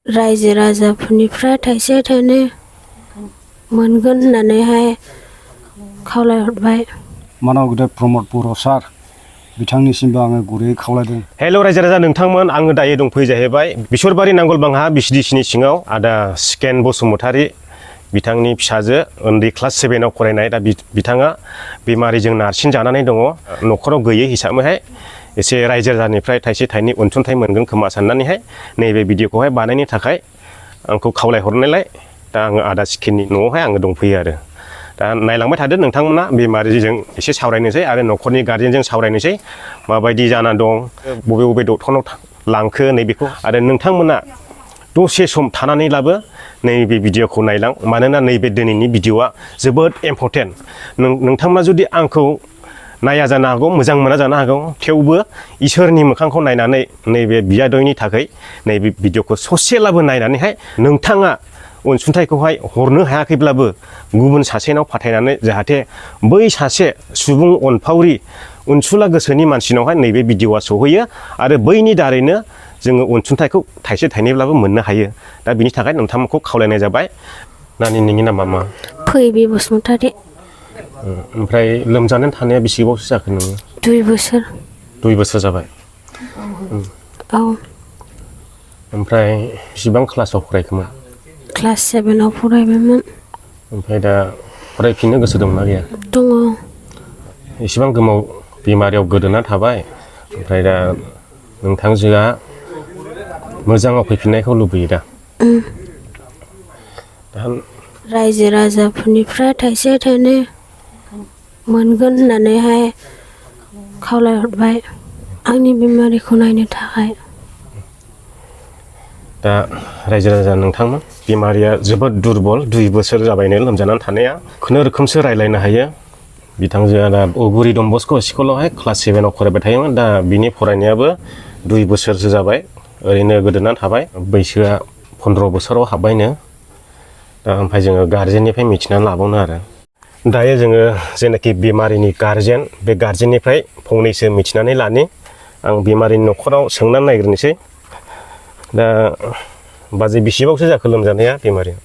रायजो राजाफोरनिफ्राय थाइसे थाइनै मोनगोन होननानैहाय खावलायहरबाय। मानाव गिदिर प्रमद बर' सार बिथांनिसिमबो आङो गुरैयै खावलायदों। हेल' रायजो राजा नोंथांमोन, आङो दायो दंफैयो जाहैबाय बिसरबारि नांगलबांहा बिसिडिसिनि सिङाव आदा सिकेन बसुमतारी बिथांनि फिसाजो उन्दै क्लास 7आव फरायनाय। दा बिथाङा बेमारिजों नारसिन जानानै दङ। न'खराव गैयै हिसाबैहाय एसे रायजो राजानिफ्राय थाइसे थाइनै अनसुंथाइ मोनगोन खोमा साननानैहाय नैबे भिडिअखौहाय बानायनो थाखाय आंखौ खावलायहरनायलाय दा आङो आदा सिकेननि न'आवहाय आङो दंफैयो आरो। दा नायलांबाय थादो नोंथांमोना, बेमारिजों एसे सावरायनोसै आरो न'खरनि गार्जेनजों सावरायनोसै माबायदि जाना दं, बबे बबे डक्टरनाव लांखो नैबेखौ। आरो नोंथांमोना दसे सम थानानैब्लाबो नैबे भिडिअखौ नायलां, मानोना नैबे दिनैनि भिडिअआ जोबोद इम्परटेन्ट। नोंथांमोना जुदि आंखौ नाया जानो हागौ, मोजां मोना जानो हागौ, थेवबो इसोरनि मोखांखौ नायनानै नैबे बियादैनि थाखाय नैबे भिडिअखौ ससेब्लाबो नायनानैहाय नोंथाङा अनसुंथाइखौहाय हरनो हायाखैब्लाबो गुबुन सासेनाव फाथायनानै जाहाथे बै सासे सुबुं अनफावरि अनसुला गोसोनि मानसिनावहाय नैबे भिडिअआ सहैयो आरो बैनि दारैनो जोङो अनसुंथाइखौ थाइसे थाइनैब्लाबो मोननो हायो। दा बिनि थाखाय नोंथांमोनखौ खावलायनाय जाबाय। नानि नोंनि नामा मा? फैबि बसुमतारी। ओमफ्राय लोमजानानै थानाया बेसे गोबावसो जाखो नोङो? 2 बोसोर। 2 बोसोर जाबाय। औ। ओमफ्राय बेसेबां क्लासाव फरायखोमोन? क्लास 7आव फरायबायमोन। ओमफ्राय दा फरायफिननो गोसो दंना गैया? दङ। इसेबां गोबाव बेमारियाव गोदोना थाबाय, ओमफ्राय दा नोंथांजोआ मोजाङाव फैफिननायखौ लुबैयो दा? रायजो राजाफोरनिफ्राय थाइसे थाइनै मोनगोन होननानैहाय खावलायहरबाय आंनि बेमारिखौ नायनो थाखाय। दा रायजो राजा नोंथांमोन, बेमारिया जोबोद दुरबल, 2 बोसोर जाबायनो लोमजानानै थानाया। खुनुरुखुमसो रायज्लायनो हायो। बिथांजोआ दा उगुरि डन बस्क स्कुलावहाय क्लास 7आव फरायबाय थायोमोन। दा बिनि फरायनायाबो 2 बोसोरसो जाबाय ओरैनो गोदोनानै थाबाय। बैसोआ 15 बोसोराव हाबबायनो। दा ओमफ्राय जोङो गार्जेननिफ्राय मिथिनानै लाबावनो आरो। दायो जोङो जेनाखि बेमारिनि गार्जेन, बे गार्जेननिफ्राय फंनैसो मिथिनानै लानि। आं बेमारिनि न'खराव सोंनानै नायग्रोनोसै। दा बाजै बेसेबांसो जाखो लोमजानाया बेमारिया?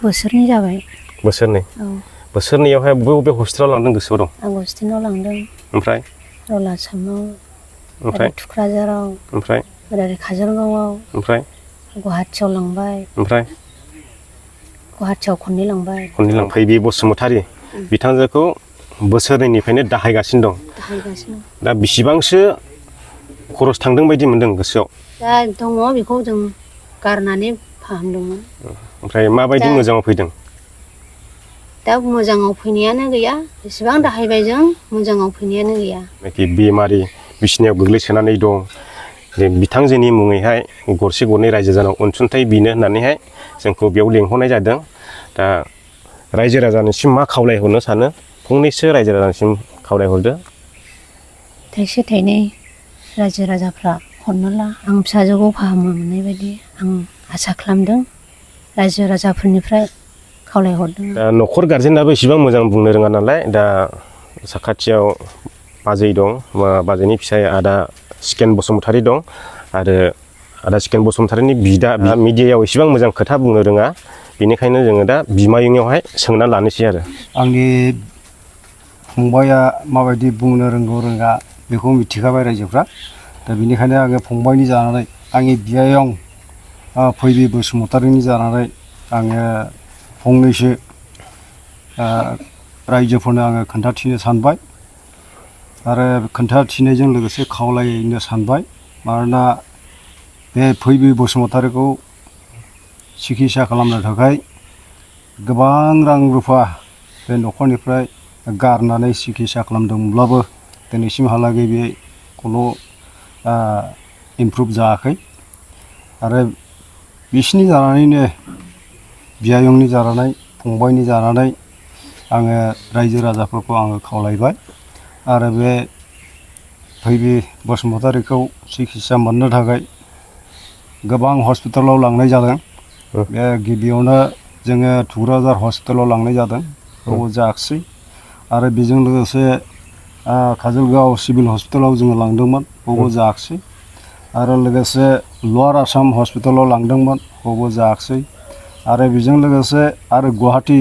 बोसोरनै जाबाय। बोसोरनै? औ। बोसोरनैयावहाय बबे हस्पिटालाव लांदों गोसोआव दं? आं हस्पिटालाव लांदों। ओमफ्राय? रलासामाव, ओमफ्राय थुक्राझाराव, ओमफ्राय ओरै काजलगावआव, ओमफ्राय गुवाहाटियाव लांबाय, ओमफ्राय गुवाहाटियाव खननै लांबाय। खननै लांबाय। फैबि बसुमतारी बिथांजोखौ बोसोरनैनिफ्रायनो दाहायगासिनो दं। दाहायगासिनो। दा बेसेबांसो खरस थांदों बायदि मोनदों गोसोआव? दा दङ, बेखौ जों गारनानै फाहामदोंमोन। ओमफ्राय माबायदि मोजाङाव फैदों? दा मोजाङाव फैनायानो गैया। जेसेबां दाहायबाय जों, मोजाङाव फैनायानो गैया। बेमारि बिसिनायाव गोग्लैसोनानै दं, जे बिथांजोनि मुङैहाय गरसे गरनै रायजो जानाव अनसुंथाइ बिनो होननानैहाय जोंखौ बेयाव लेंहरनाय जादों। दा रायजो राजानिसिम मा खावलायहरनो सानो? फंनैसो रायजो राजानिसिम खावलायहरदो। थाइसे थाइनै रायजो राजाफ्रा हरनोला आं फिसाजोखौ फाहामनो मोननाय बायदि आं आसा खालामदों। रायजो राजाफोरनिफ्राय खावलायहरदों। दा न'खर गार्जेनाबो इसेबां मोजां बुंनो रोङा नालाय, दा साखाथियाव बाजै दं, बाजैनि फिसाय आदा सिकेन बसुमतारी दं आरो आदा सिकेन बसुमतारीनि बिदा मिडियायाव इसेबां मोजां खोथा बुंनो रोङा। बेनिखायनो जोङो दा बिमायंनियावहाय सोंना लानोसै आरो। आंनि फंबाया माबायदि बुंनो रोंगौ रोङा बेखौ मिथिखाबाय रायजोफ्रा। दा बेनिखायनो आङो फंबायनि जानानै, आंनि बियायं फैबि बसुमतारीनि जानानै आङो फंनैसो रायजोफोरनो आङो खोन्थाथिनो सानबाय आरो खोन्थाथिनायजों लोगोसे खावलायनो सानबाय। मानोना बे फैबि बसुमतारीखौ सिकित्सा खालामनो थाखाय गोबां रां रुफा बे न'खरनिफ्राय गारनानै सिकित्सा खालामदोंब्लाबो दिनैसिमहालागै बे कुनु इमप्रुभ जायाखै। आरो बिसिनि जानानैनो, बियायंनि जानानै, फंबायनि जानानै आङो रायजो राजाफोरखौ आङो खावलायबाय। आरो बे फैबि बसुमतारीखौ सिकित्सा मोननो थाखाय गोबां हस्पिटालाव लांनाय जादों। बे गिबियावनो जोङो थुक्राझार हस्पिटालाव लांनाय जादों, बेयाव जायाखिसै। आरो बेजों लोगोसे काजलगाव सिभिल हस्पिटालाव जोङो लांदोंमोन, बेयावबो जायाखिसै। आरो लोगोसे लवार आसाम हस्पिटालाव लांदोंमोन बावबो जायाखिसै आरो बेजों लोगोसे आरो गुवाहाटी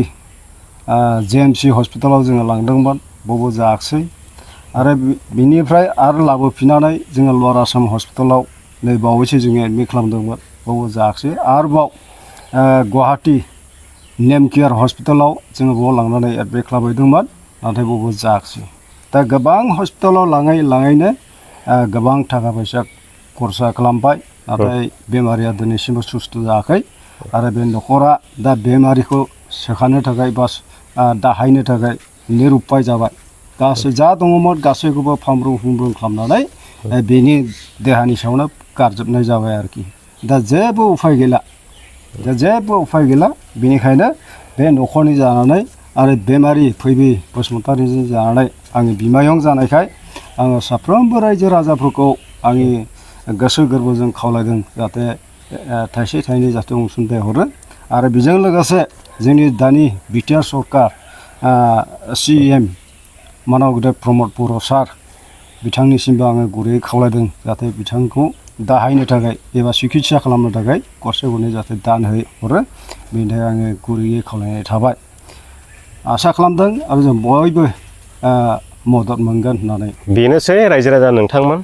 JMC हस्पिटालाव जोङो लांदोंमोन बावबो जायाखिसै आरो बिनिफ्राय आरो लाबोफिननानै जोङो लवार आसाम हस्पिटालाव नै बावैसो जोङो एडमिट खालामदोंमोन बावबो जायाखिसै आरोबाव गुवाहाटी नेम केयार हस्पिटालाव जोङो बाव लांनानै एडमिट खालामहैदोंमोन नाथाय बावबो जायाखिसै दा गोबां हस्पिटालाव लाङैनो गोबां थाखा फैसा खरसा खालामबाय नाथाय बेमारिया दिनैसिमबो सुस्थ' जायाखै आरो बे न'खरा दा बेमारिखौ सोखानो थाखाय बा दाहायनो थाखाय निरुपाय जाबाय गासै जा दङमोन गासैखौबो फामरुं खालामनानै बेनि देहानि सायावनो गारजोबनाय जाबाय आरोखि दा जेबो उफाय गैला बेनिखायनो बे न'खरनि जानानै आरो बेमारि फैबि बसुमतारिजों जानानै आङो बिमायं जानायखाय आङो साफ्रोमबो रायजो राजाफोरखौ आंनि गोसो गोरबोजों खावलायदों जाहाथे थाइसे थाइनै जाहाथे अनसुंथाइ हरो आरो बेजों लोगोसे जोंनि दानि बिटिआर सरकार CM मानाव गेदेर प्रमद बर' सार बिथांनिसिमबो आङो गुरैयै खावलायदों जाहाथे बिथांखौ दाहायनो थाखाय एबा सिकित्सा खालामनो थाखाय गरसे गरनै जाहाथे दान हरो बेनि थाखाय आङो गुरैयै खावलायनाय थाबाय आसा खालामदों आरो जों बयबो मदद मोनगोन होननानै बेनोसै रायजो राजा नोंथांमोन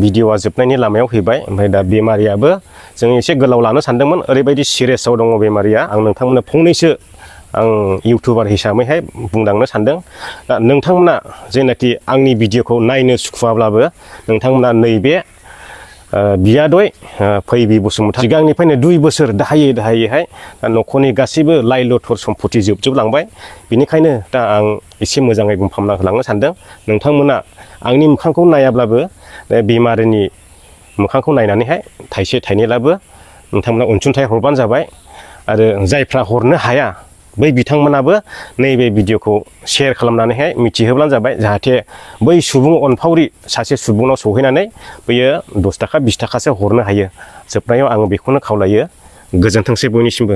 भिडिअआ जोबनायनि लामायाव फैबाय ओमफ्राय दा बेमारियाबो जों एसे गोलाव लानो सानदोंमोन ओरैबायदि सिरियासआव दङ बेमारिया आं नोंथांमोननो फंनैसो आं इउटुबार हिसाबैहाय बुंलांनो सानदों दा नोंथांमोना जेनाखि आंनि भिडिअखौ नायनो सुखुवाब्लाबो नोंथांमोना नैबे बियादै फैबि बसुमतारी सिगांनिफ्रायनो 2 बोसोर दाहायैहाय दा न'खरनि गासैबो लाइ लथर सम्पति जोबलांबाय बेनिखायनो दा आं एसे मोजाङै बुंफामना होलांनो सानदों नोंथांमोना आंनि मोखांखौ नायाब्लाबो बेमारिनि मोखांखौ नायनानैहाय थाइसे थाइनैब्लाबो नोंथांमोना अनसुंथाइ हरबानो जाबाय आरो जायफ्रा हरनो हाया बै बिथांमोनाबो नैबे भिडिअखौ शेयार खालामनानैहाय मिथिहोब्लानो जाबाय जाहाथे बै सुबुं अनफावरि सासे सुबुंनाव सौहैनानै बैयो 10 थाखा 20 थाखासो हरनो हायो जोबनायाव आङो बेखौनो खावलायो गोजोनथोंसै बयनिसिमबो